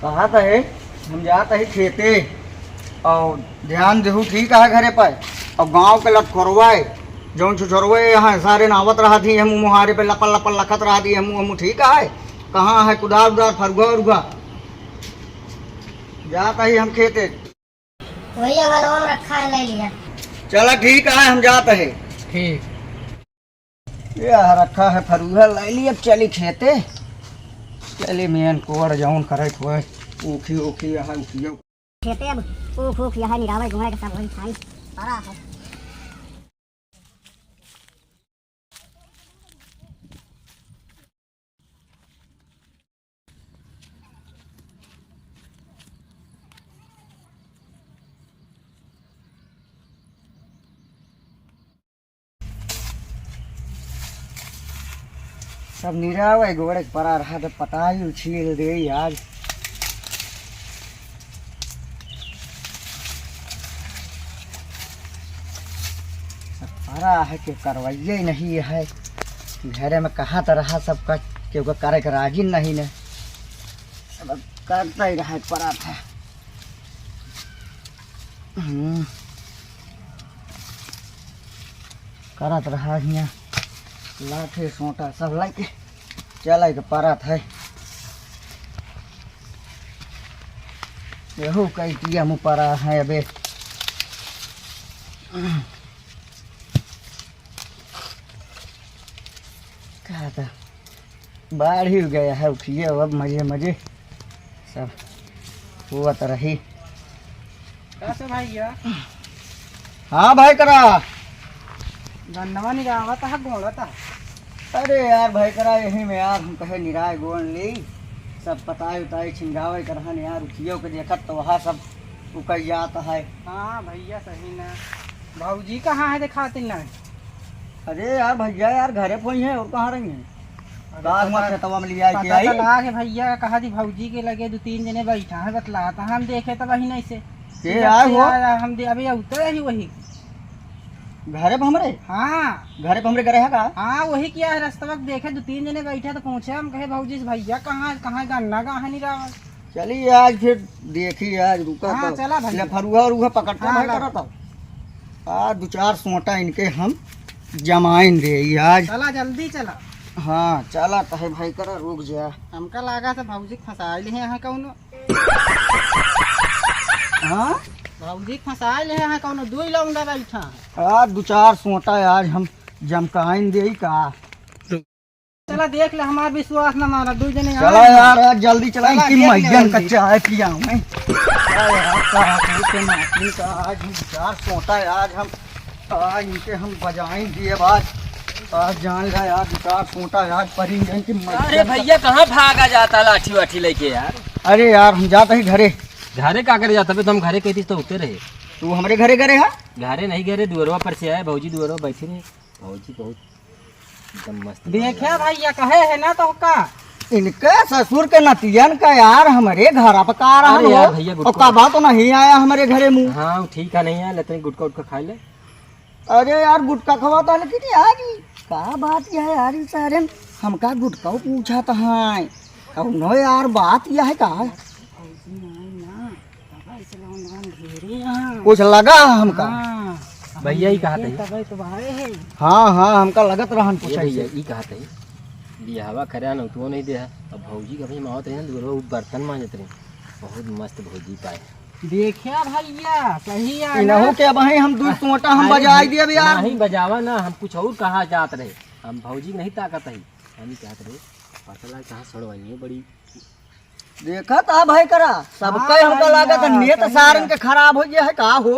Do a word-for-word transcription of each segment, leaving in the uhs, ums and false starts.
कहा त है, हम जात है खेते, और ध्यान देहू, ठीक है, घरे पर। और गाँव के लटखोरवा है, जौन छुछोरवे यहाँ सारे नावत रहत ही, हम मुहारे पे लपल लपल लखत रहत ही, हम, हम, ठीक है, कहाँ है कुदार उदार, फरुआ उरुआ? जात है हम खेते। वही अंगनवा में रखा है, ले लिया। चला ठीक है, हम जात है। ठीक। यह रखा है फरुआ, ले लिया, अब चली खेते। चली मेन कोड़ जौन करे के होए, ऊखी ऊखी यहाँ उखियो। खेते अब ऊख ऊख यहाँ निरावे गोड़े के सब वही खाई पड़ा है। सब निरावे गोड़े के परा रहा, तो पटाई उछील दे आज। सब परा है, केहू करवइये नहीं है। घरे में कहा तो रहा सबका, केहू का करे के राजी नहीं ने। सब अब करता ही रहा, परा था। हम्म। करत रहा हियाँ, लाठी सोटा सब लेके चले के परत है। यहू कई किया मुँह परा है अबे। का था? बाढ़ ही गया है, उठिए अब मजे मजे सब हुआ तो रही। का से भैया? हाँ भाई करा। गन्नवा निरावत है, गोड़त है। अरे यार भाई करा, यही में यार हम कहे निराय गोड़ ली, सब पताई उताई छिंगावे करहन यार, उठियो के देखत तो वहाँ सब उकई जात है। हाँ भैया सही ना। भौजी कहाँ है, देखाती ना? अरे यार भैया यार, घरे पे ही है और कहाँ रही है? अरे का हुआ पता, खेतवा में लिया के पता आई? चला के भैया कहा थी भौजी के लगे दो तीन जने बैठा है, बतलाता हम देखे तो वही नहीं से। के जब आए से हो? आया हम दे, अभी उतरे ही वही। घरे पे हमरे? हाँ। घरे पे हमरे घरे है का? हाँ, वही किया है, रस्तवा के देखे दो तीन जने बैठे तो पूछे हम, कहे भौजी से, "भैया कहाँ, कहाँ गन्ना कहाँ नहीं रहा?" चलिए आज फिर देखी, आज रुका हाँ, तो चला भाई। ले फरुआ उरुआ पकड़ते हाँ, भाई ला। करा तो। आज दो चार सोटा इनके हम जमाइन दे आज। चला जल्दी चला। हाँ चला तो है भाई करा, रुक जा। हमका लागा से भौजी के फंसा ले यहाँ कौनो। हाँ? भौजी के फंसा ले यहाँ कौनो, दुई लौंडा बैठा है। आज दो चार सोटा आज हम जमकाइन दे का। चला देख ले, हमार विश्वास न माना, दू जने चला आए। यार, आज जल्दी चला, चला, इनकी देख ले मैयन का जल्दी। चाय पियाऊं मैं। अरे यार, का है के नाती का, आज हम चार सोटा है, आज हम, आज इनके हम बजाएं दिए बाज। आज जान ला यार, चार सोटा है, आज परी इनकी मैयन अरे का। भैया, कहाँ भागा जाता लाठी वाठी लेके यार? अरे यार, हम जाता ही घरे। घरे का करे जाता बे? तो हम घरे कहती तो होते रहे। तू हमरे घरे घरे है? घरे नहीं, घरे दुअरवा पर से आए, भौजी दुअरवा बैठी रहे। भौजी बहुत एकदम मस्त देखा लग रहा है। भैया, कहे है ना तो का? इनके ससुर के नतियन का यार हमरे घर पे का रहन अरे यार हो? भैया, और गुटखा कबा तो नहीं आया हमरे घरे मुँह। हाँ, ठीक है, नहीं आया, लेकिन गुटखा उटखा खा ले। अरे यार, गुटखा खवाता, लेकिन यार, ई का बात यह है यार, ई सारे हमका गुटखा पूछत हैं। कौनो यार बात यह है का? कुछ लगा हमका। हाँ। भैया, ई कहा थे? तबे तो आए हैं। हाँ, हाँ, हमका लगत रहन ये कुछ भैया, ऐसे। ई कहा थे? बियाहवा करे ना, तू नहीं दे। अब भौजी का भाई मावत रहे ना, दूर वो बर्तन मांजत रहे। बहुत मस्त भौजी पाए। देखिया भैया, सही आ इनहू ना। के अब हम दू सोटा हम अरे बजाई दिए भैया। नहीं बजावा ना, हम कुछ और कहा जात रहे। हम भौजी नहीं ताकत है। हम कहत रहे, पता लगा कहाँ सड़वाइयो बड़ी। देखा था भाई करा, सबके हाँ, हमका भैया, लागत है, नेत सही सारन है। के खराब हो गया है, का हो?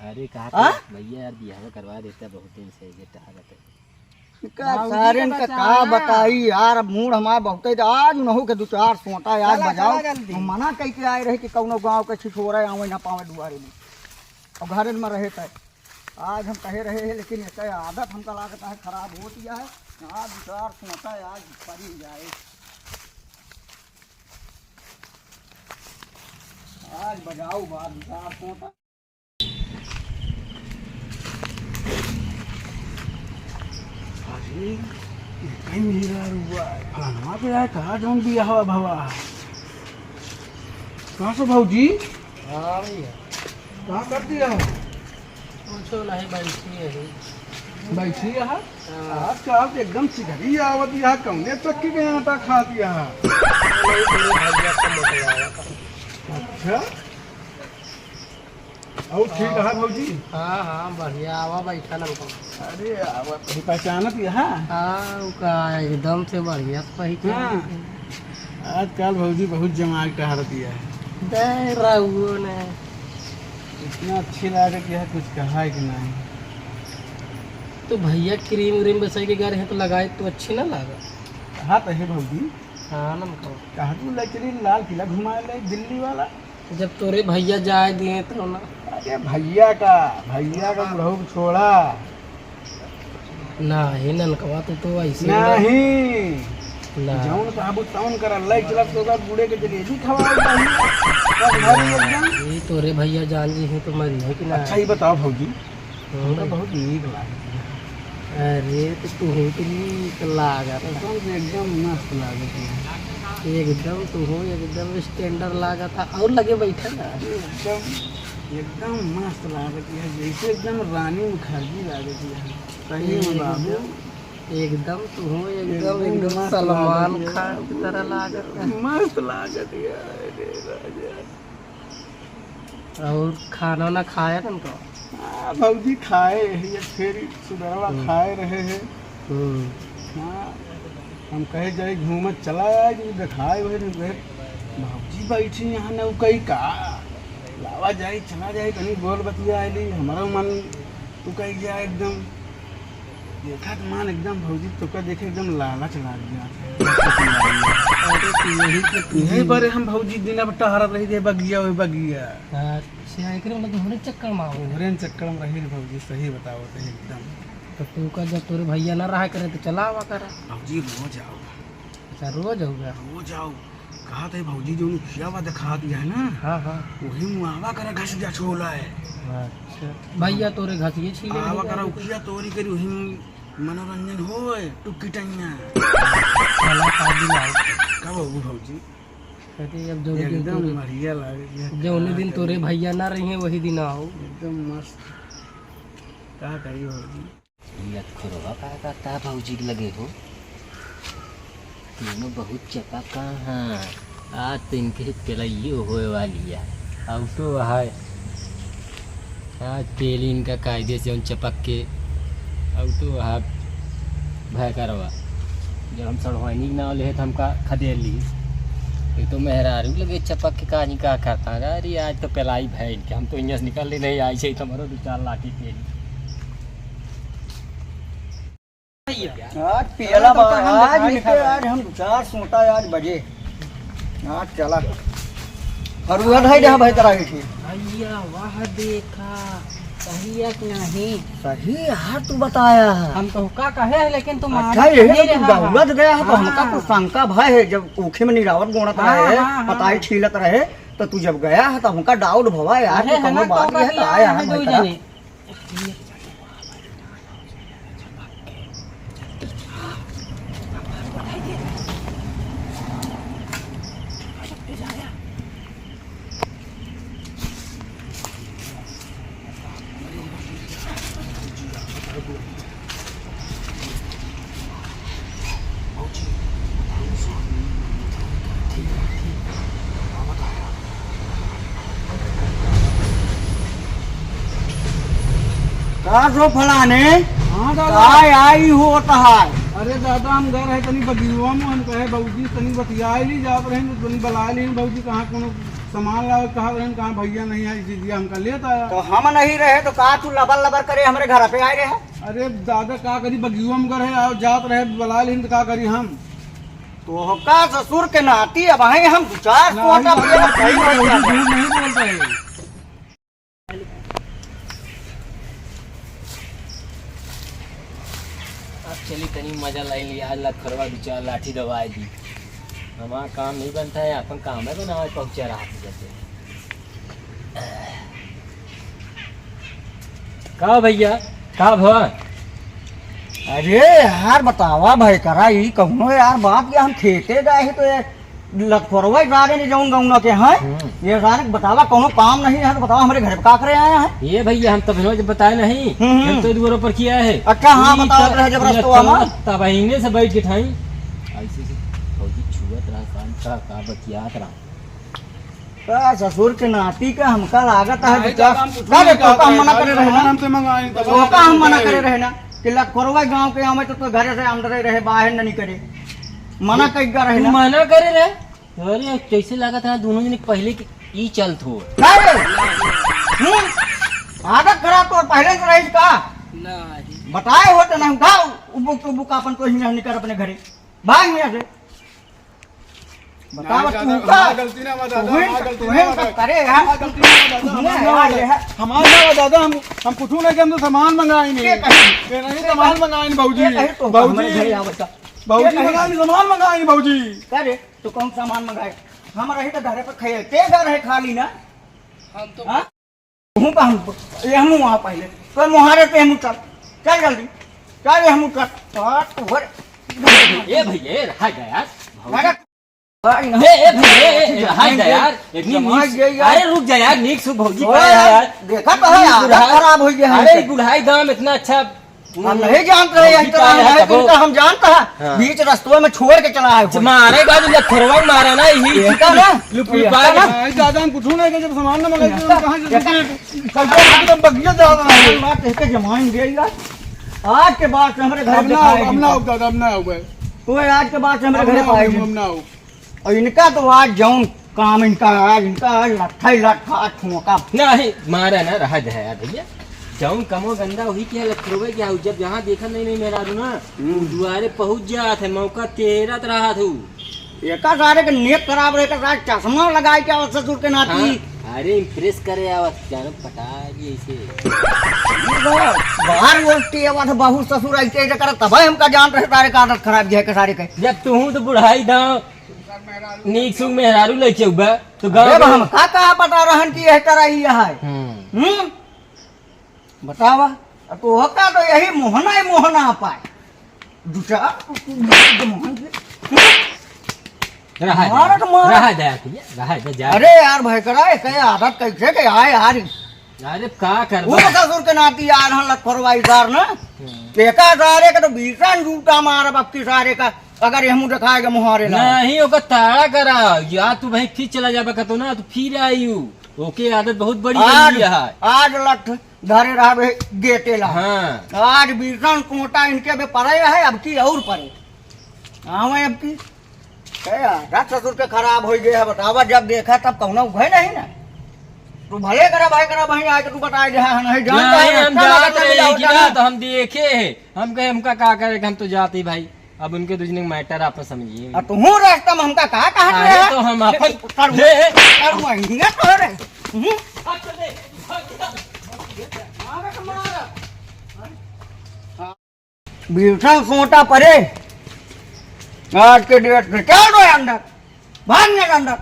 अरे, कहा हाँ? था, भैया यार, बियाह करवा देता, बहुत दिन से ये टहरत है। का बाबूजी सारन के का बचा का ना। बताई यार, अब मूड हमार बहुत है, आज उनहू के दू चार सोटा यार चला, बजाओ। चला जल्दी। हम मना कह के आए रहे कि कौनो गाँव के छिछोरा आवे ना पावे दुआरे में, और घरन में रहे तय। आज हम कहे रहे हैं, लेकिन एक आदत हमका लागत है खराब होती है। आज विचार सोचा है, आज परी जाए। आज बजाओ बार विचार सोचा। अरे, ये कहीं मेरा रुआ है। फलानवा के आए, कहा जौन बियाह भवा है। कहाँ से भौजी? हाँ भैया। कहाँ कर दिया है? कुछो नहीं, बैठी है। बैठी है? हाँ। आजकल तो एकदम सिधरी आवत है, कौने चक्की के आटा खात है? नहीं, मेरे भैया का मोटवावा का। अच्छा। और ठीक है भौजी? हाँ, हाँ, बढ़िया, आवा बैठा ना रुको। अरे, आवा, तोही पहचानत है? हाँ, उ का एकदम से बढ़िया से पहचान। हाँ। आजकल भौजी बहुत जमा के टहरत है। दे रहुओ ने। इतना अच्छी लागत है, कुछ कहा है कि नहीं? तो भैया क्रीम व्रीम बेचाई के गए रहे तो लगाए तो अच्छी ना लागत। हाँ तो है भौजी। हाँ ना, मतलब। कहा तू ले चली लाल किला घुमाए ले दिल्ली वाला। जब तोरे भैया जाए दिए तो ना। अरे भैया का, भैया का बुढ़ऊ छोड़ा। ना, हे ननकवा, तू तो ऐसे ना। नहीं। ना। जौन कहबू तौन करा, लई चलब तो ओकर बूढ़े के जलेबी खवाए जाई। बस भाई एकदम। ये तोरे भैया जान जी हैं तो मरी है कि ना? अच्छा, ये बताओ भौजी, हम्म। हमका बहुत नीक लागत है। अरे, तो तुहू के नीक लागत है। कसम से एकदम मस्त लागत है। एकदम तुहू एकदम standard लागत है। और लगे बैठा ना। एकदम, एकदम मस्त लागत है, जैसे एकदम रानी मुखर्जी लागत है। सही में बाबू। एकदम, एकदम तुहू एकदम, एकदम एकदम मस्त सलमान लागत है। खान की तरह लागत है। मस्त लागत है, अरे राजा। और खाना ना खाया कन का? हाँ, भौजी खाए है, ये फेरी सुधरवा हम्म। खाए रहे हैं। हम्म। हाँ, हम कहे जाए घूमत चला आए, जो देखाए वही नहीं गए। भौजी बैठी यहाँ नौकई का, लावा जाए, चला जाए, तनी बोल बतिया आइली, हमारा मन तू कही जाए एकदम। देखा तो मान एकदम भौजी तोका देखे एकदम लालच लाग गया। अरे तो यही तो यही बारे हम भौजी दिन अब टहरत रही थे बगिया, वही बगिया। अच्छा, एकरे मतलब तोहरे चक्कर में आओ। तोहरे चक्कर में रही रे भौजी, सही बताओ तो एकदम। तो तू का जब तोरे भैया ना रहा करे तो चला आवा करा। भौजी रोज आओ। अच्छा, रोज आओगा? रोज आओ। कहा थे भौजी जो उनकिया वा दिखा दिया है ना, हाँ, हाँ। वही मुआवा करा घस जा छोला है। अच्छा, भैया तोरे घसिए छीले आवा नहीं करा जाते। उखिया तोरी करी वही मनोरंजन होए, टुक्की टंगिया। चला, शादी में आओ। कब होगू भौजी? कहते अब जौने दिन एकदम तोरे, बढ़िया लागे। जौने दिन तोरे भैया ना रही हैं, वही दिन आओ। एकदम मस्त। का करी भौजी? ई लतखोरवा का करता है भौजी के लगे हो? तीनों बहुत चपा कहाँ हैं? आज तो इनके पेलाइयो होए वाली है। अब तो है। आज पेली इनका कायदे से उन चपक के। अब तो है भय करवा। जब हम सड़वाइनी के नाव लेहे तो हमका खदेड़ ली। ये तो मेहरारू लगे चपक के कहानी का करता है। अरे आज तो पेलाई भय इनके, हम तो इहाँ से निकल ले नहीं, आई से ही तो हमारा दो चार लाठी पेली। आज पियला बा, आज इनके, आज हम दो चार सोटा आज बजे। आज चला। और वह धाई रहा भाई तेरा ही ठीक। भैया, वह देखा, सही है कि नहीं? सही है, तू बताया है। हम तो का कहे हैं, लेकिन तुम अच्छा, मानत यही नहीं तो तू रहा है। दौड़त गया है, तो हमका हाँ। कुछ शंका भय है, जब ऊखे में निरावत गोणत हाँ, रहे, हाँ, हाँ। पताई छीलत रहे, तो तू जब गया है, तो हमका doubt भवा यार, अरे, कि है कौनो ना, बात तो ये है, तो आया है हमें भाई दो तेरा। जने। का सो फलाने? हाँ दादा। का आई होत है? अरे दादा, हम गए रहे तनी बगियुआ में, हम कहे बाबूजी तनी बतियाए ली, जात रहे तो तनी बलाए ली बाबूजी, कहाँ कोनो सामान लावे कहा रहे, कहाँ भैया नहीं है, इसी लिए हमका लेत आया। तो हम नहीं रहे तो का तू लबर लबर करे हमरे घर पे आए रहे? अरे दादा, का करी, बगियुआ में गए रहे, आओ जात रहे, बलाए ली तो का करी हम? तोहका ससुर के नाती अब हैं हम दो चार नहीं, कोटा नहीं, पे नहीं, नहीं, झूठ नहीं बोलता है। अब चली तनी मजा लाई ली, आज लखरवा दो चार लाठी दवाई दी। हमारा काम नहीं बनता है, अपन काम है बनावे पहुँचा रहा था जैसे। का भैया, का भवा? अरे यार, बतावा भाई, करा ई कौनो यार बात, या हम खेते गए ही तो ये लतखोरवा सारे ने जौन गौना के हैं, हम्म। ये सारे बतावा, कौनो काम नहीं है तो बतावा, हमरे घर पे का करे आया है? ये भैया, हम तब जब बताए नहीं, हम्म, हम्म। हम तो दुआरों पर किया है। अच्छा, हाँ, ई बतावत त-, रहे जब ये रस्तवा तो में। तब इन्हें से बैठ के ठाई। ऐसे से भौजी छुअत रहा, कान का, का बतियात रहा। का ससुर के नाती का हमका लागत है नहीं, बेटा। दादा, हम कुछ का नहीं रे, तोका हम कहते, मना करे रहे ना? सामान हमसे मंगाए, तब तोका हम मना मंगाए। करे रहे ना कि लतखोरवा गाँव के आवे तो, तो घरे से अंदर रहे, बाहर न निकले। मना कई का रहे तू ना? मना करे रहे? अरे, कैसे लागत है दोनों जने पहले की ई चलत हो? का रे? हम्म? आदत खराब तो पहले से रही का? नहीं। बताए हो तो नहीं, उठाओ, उबुक, उबुक अपन तो हियाँ निकर अपने घरे। भाग यहाँ से। बताओ, नहीं, तू दादा, का? हमार गलती ना बा, दादा, तुम्हें हमार सब, गलती तुम्हें ना बा। सब करे, हाँ? हमार गलती ना बा, दादा, हम तुम्हें ना बा, हमार ना बा, दादा, हम, हम कुछ नहीं, हम तो सामान मंगाए नहीं। के कही? के नहीं, के सामान कही? मंगाए नहीं, भौजी। के कही तो भौजी। हमारे घरे आवता। भौजी के कही? मंगाए नहीं, सामान मंगाए नहीं, भौजी। का रे? तो कौन सामान मंगाए? हम रही तो घरे पर खाए, ते घर है खाली ना? हम तो हाँ? तू का हम, ये हम वहाँ पहले। तो मुहारे पे हम चल। चल जल्दी। चल ये हम चल। तो तोहर ए भैया, ए, रहा जा यार। अरे, ए, ए भैया, ए, ए, रहा जा यार। एक जमाई नीक, ये यार। अरे रुक जा यार, नीक सु भौजी ओए, का है यार? देखा तो है, आदत बुढ़ा-, खराब हो गया है अरे इनका। बुढ़ाई दाम इतना अच्छा हम नहीं जानते रहे, भौजी इस तरह का है, नहीं, तबो। इनका हम जानता है। हाँ। बीच रस्तों में छोड़ के चला है कोई। मारे गाड़ी ले थोरवा मारा ना, यही देखा ना? लुक लुक देखा पाए ना? ना। नहीं, दादा, हम कुछ नहीं कहे, जब सामान ना मंगाए, तो हम कहाँ से देखा? दूसरे कल तो एकदम बगिया जा रहा है। बात है के जमाइन दे यार। आज के बाद से हमरे घर अब ना दिखाई आओ, अब ना आओ दादा, अब ना आओ भाई। कोई आज के बाद से हमरे अब घरे ना आओ, पाई अब नहीं। ना आओ। और इनका तो आज जौन काम इनका आज, इनका आज लट्ठा ही लट्ठा, आज ठोका। नहीं, मारा ना, रहा जाए यार भैया। जौन कमो गंदा वही के लट्ठरवे के आऊ। जब जहाँ देखत नहीं, नहीं मेहरारू ना, हम्म। दुआरे पहुँच जात है, मौका तेरत रहा तू। एका सारे के नेक खराब रहे, एका सारे चश्मा लगाए के आवत ससुर के नाती। हाँ, अरे impress करे आवत, जानो पटा दिए इसे। बाहर बोलती आवत, बहू ससुर ऐसे ऐसे करत, तब हमका जान रहे सारे का आदत खराब है के सारे के। जब तू तो बुढ़ाई दाव, नीक सुख मेहरारू लेके उबा, तो गाँव अरे में हम का, का पता रहन कि यह तरह ही है। हम्म। हम्म? बतावा, अब तो होता तो यही मोहना ही मोहना पाए। दूसरा, मोहन जी। रहा दे, मारत मारत। रहा दे, रहा दे, जा। अरे यार, भाई करा, एक आदत कैसे के आए यार? अरे का करबा? वो ससुर के नाती यार, हम लखरवाईदार ना। हम्म। एका सारे के तो भीषण जूता मारब अब की सारे का, अगर ये मुँह दिखाएगा मुहारे ला। नहीं, ओकर ताड़ा करा, या तू भाई फिर चला जाबा कतो ना, तो फिर आई उ। ओके आदत बहुत बड़ी आज, बन गई है। आज लठ धरे रहबे गेटे ला। हाँ। आज भीषण कोटा इनके बे पड़े है, अब की और पड़े। आवे अब की। ए, आदत ससुर के खराब हो गए है, बतावा, जब देखा तब कौनो उघे नहीं ना। तू भले करा भाई, करा भाई, आज तू बताए दे, हाँ, नहीं जानता नहीं, है, हम अच्छा जात लगा, रहे समझाओ कि ना, ना। तो हम देखे है, हम कहे, हमका का करे, हम तो जाते ही भाई, अब उनके दूसरे matter आप समझिए। आ, तू हूँ रास्ता में हमका का कहा अरे, रहे? तो हम अपन करू, ले। करू, हिंगा तो रे। हम्म? मारा तो मारा। बिल्कुल सोटा परे। आज के date में चल रहे अंदर, भाग निकल अंदर,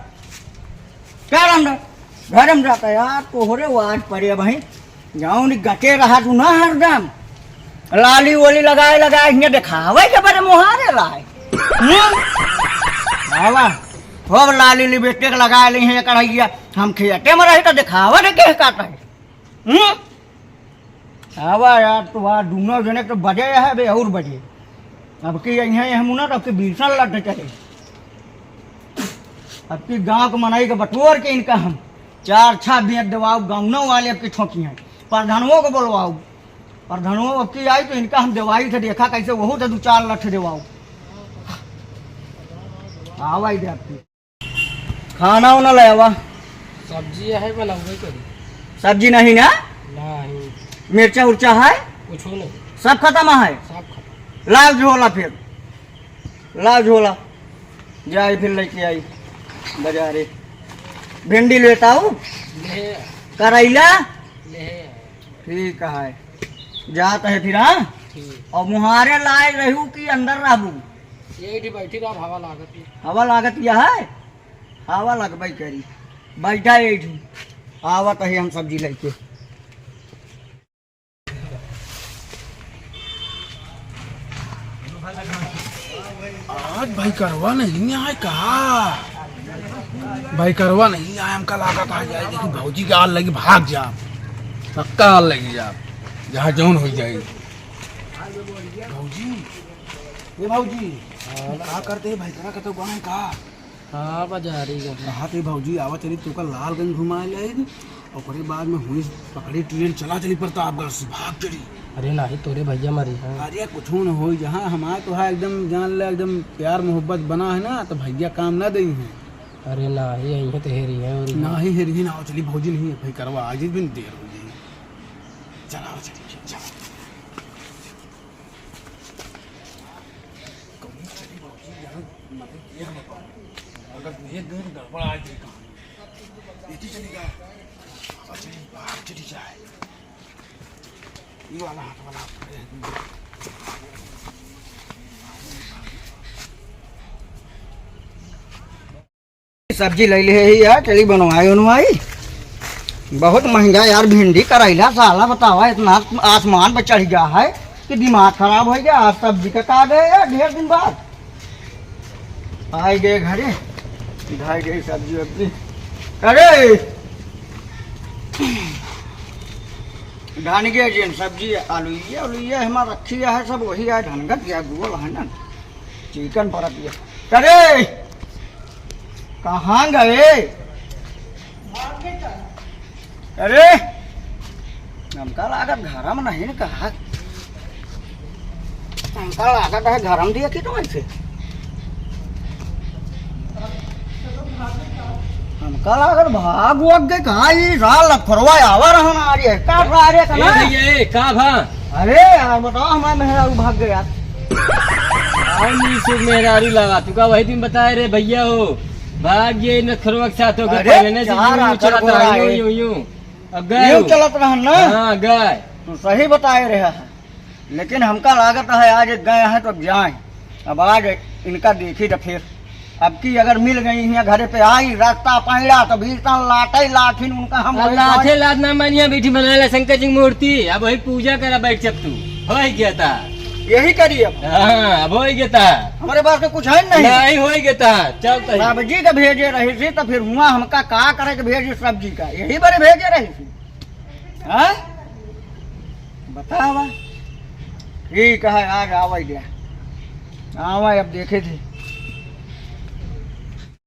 चल अंदर, घर में जाता यार। तोहरे वो आज परे भाई, जाओ नी गटे रहा तू ना हरदम, लाली वोली लगाए लगाए हियाँ दिखावे के बड़े मुहारे लाए। हम्म? आवा, खूब लाली लिपस्टिक लगाए ली है कढ़ैया, हम खेते में रही तो दिखावे दे के काटे। हम्म? आवा यार, तोहार दूनो जने के तो बजे है बे, और बजे। अब की यहाँ हम ना, तो अब की बीसन लट चले। अब की गाँव के मनई के बटोर के इनका हम चार छह बेंत देवाऊ, गाँवों वाले अब की ठोकी हैं। प्रधानों को बोलवाऊ, प्रधानों अब की आई तो इनका हम देवाई थे, देखा कैसे वहू थे दो चार लठ देवाऊ। आवा ही दे अब की। खाना उना ले आवा। सब्जी है, बनावे करी। सब्जी नहीं ना? नहीं। मिर्चा उर्चा है? कुछ नहीं। सब खत्म है? सब खत्म। लाओ झोला फिर, लाओ झोला, जाए फिर लेके आई बाजारे। भिंडी लेता हूँ, ले। करैला, ले। ठीक है, जात है फिर, हाँ? ठीक। और मुहारे लाए रहू कि अंदर रहबू? यही बैठी रह, हवा लागत है। हवा लागत यह है? हवा लगबे करी। बैठा यही, आवत है हम सब्जी लेके। आज भाई करवा नहीं आए का? भाई करवा नहीं आए, हमका लागत आ जाए, लेकिन भौजी के आल लगी भाग जा, पक्का आल लगी जा, जहाँ जौन हो जाए। भौजी, ए भौजी, का करते है भाई, करा कतो गाँव का? हाँ, बाजारी का। कहा थे भौजी, आवा चली तोका लालगंज घुमाए ले, ओकरे बाद में हुई पकड़ी ट्रेन, चला चली प्रतापगढ़ से, भाग चली। अरे नाही, तोरे भैया मरी है। अरे कुछ न होई, जहाँ हमार तोहार एकदम जान ले, एकदम प्यार मोहब्बत बना है ना, तो भैया काम ना देई है। अरे नाही, यहीं तो हेरी है और नाही हेरी ना, चली भौजी नहीं है भाई, करवा आज ही दिन देर हो जाई। चला चली, चला। कौन चली भौजी, यहाँ मत देख न पाऊँ। अगर देख गए तो गड़बड़ आ जाए कहाँ। ये तो चली गया। अच्छा, ये बाहर चली जाए। ये वाला हाथ वाला। सब्जी ले ले ही यार, चली बनवाई उनवाई। बहुत महंगा यार भिंडी करैला, साला बतावा इतना आसमान पर चढ़ गया है कि दिमाग खराब हो गया। आज सब्जी का का गए यार, ढेर दिन बाद। आए गए घरे, ढाई गई सब्जी वब्जी। अरे ढान गए जिन सब्जी, आलू ये, आलू ये हमारा रखी है सब, वही है ढनगत गया, गुगल है ना, चिकन परत गया। अरे कहाँ गए? अरे हमका लागत घर में नहीं न कहा, हमका लागत है घर में दिया कि तो ऐसे। हमका लागत भाग वग गए कहाँ, ई साल लफरवा आवा रहन आ रही है का सारे का ए ना? भैया, ए, का भा? अरे यार बताओ, हमारे मेहरारू भाग गए यार। और नहीं सुख मेहरारू लगा, तू का वही दिन बताए रे भैया हो, भाग ये नखरवा के साथ होके अरे, पहले से चार यूं, यूं आकर चलत बोला रहा, है। यूं, यूं, यूं। अब गए यूं हो। चलत रहन ना? हाँ, गए। तू सही बताए रहे है, लेकिन हमका लागत है आज गए हैं तो अब जाए, अब आज इनका देखी तो फिर अब की अगर मिल गई हियाँ घरे पे आई रास्ता पैड़ा तो भीषण लाटे लाठिन उनका हम अरे वही लाठे लाठ ना मानिया, बैठी बनाए ला शंकर जी की मूर्ति, अब वही पूजा करा बैठ जब तू। हो ही गया था। यही करी अब। हाँ, अब हो ही गया था। हमारे पास तो कुछ है नहीं। नहीं, हो ही गया था। चल तो। बाबूजी का भेजे रही थी तो फिर हुआ हमका का करे के भेजी सब्जी का, यही बारे भेजे रही थी। हाँ? बतावा। ठीक है, आज आवे दे। आवे, अब देखे थे।